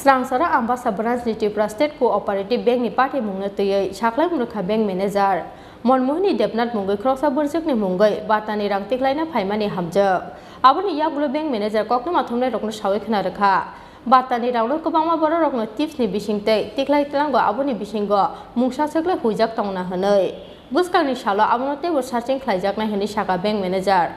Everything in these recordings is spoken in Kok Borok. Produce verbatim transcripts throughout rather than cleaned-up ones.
Srangsara Ambasa branch ni Tripura State Cooperative Bank ni patimung no twiwi saklaimung rwkha bank manager. Monmohini Debnath mungwi khoroksa bwrwkni mungwi batani rang tiklaina phaimani hamjwk. Aboni yagulo bank manager koktwma thumnai rokno sawi khwna rwkha. Batani rangno kwbangma bororokno tips ni bisingtwi tiklai tlango, aboni bisingo mungsa swkle huijak tongna hwnwi. Bwskangni salo abono teibo searching khlaijaknai hwnwi sakha bank manager.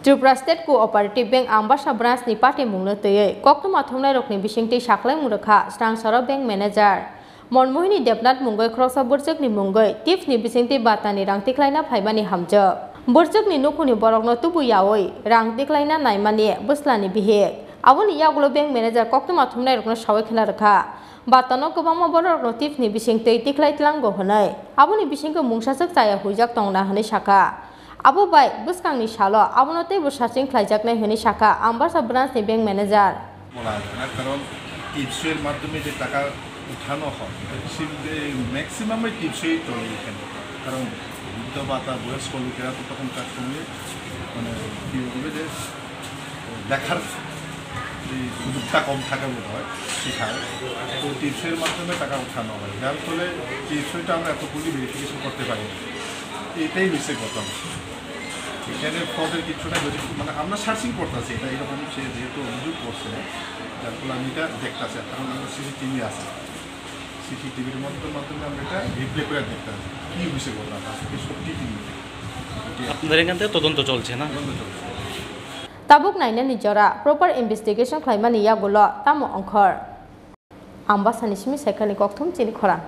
Tripura State Cooperative Bank Ambasa branch ni patimungno twiwi koktwma thumnairokni bisingtwi saklaimung rwkha Srangsaro bank manager. Monmohini Debnath mungwi khoroksa bwrwkni mungwi tips ni bisingtwi batani rang tiklaina phaimani hamjwk. Bwrwkni nukhungni borokno tubu yaui rang tiklaina naimani bwslani bihik. Aboni yagulo bank manager koktwma thumnairokno sawi khwna rwkha. Batano kwbangma bororokno tips ni bisingtwi tiklai tlango hwnwi. Aboni bisingtwi mungsaswk chaya huijak tongna hwnwi sakha. Abo bai bwskangni salo abono teibo searching khlaijaknai hwnwi sakha Ambasa branch ni bank manager. বলা যায় না, কারণ টিপসইয়ের মাধ্যমে যে টাকা উঠানো হয়, ম্যাক্সিমামই টিপসই চলে এখানে। কারণ বৃদ্ধ ভাতা, বয়স্ক লোকেরা তো তখন কাজ কমিয়ে মানে কি বলবে যে দেখার এই সুযোগটা কম থাকে বোধ হয়, শেখায়। তো টিপসইয়ের মাধ্যমে টাকা উঠানো হয়, যার ফলে টিপসইটা আমরা এতগুলি ভেরিফিকেশন করতে পারি না। এটাই হয়েছে ঘটনা। এখানে ফ্রডের কিছুটা যদি মানে আমরা সার্চিং করতেছি, এটা এরকম সে যেহেতু অভিযোগ করছে, যার ফলে আমি এটা দেখতেছি। এখন আমরা সিসিটিভি আছে, সিসিটিভির মাধ্যমে মাধ্যমে আমরা এটা রিপ্লে করে দেখতেছি কী হয়েছে ঘটনাটা, আসলে সত্যি কী হয়েছে। এটা আপনাদের এখান থেকে তদন্ত চলছে, না? তদন্ত চলছে। Tabuk nainani jora proper investigation khlaimani yagulo tamo ongkhor. Ambasani simi saikhani kokthum chini khorang.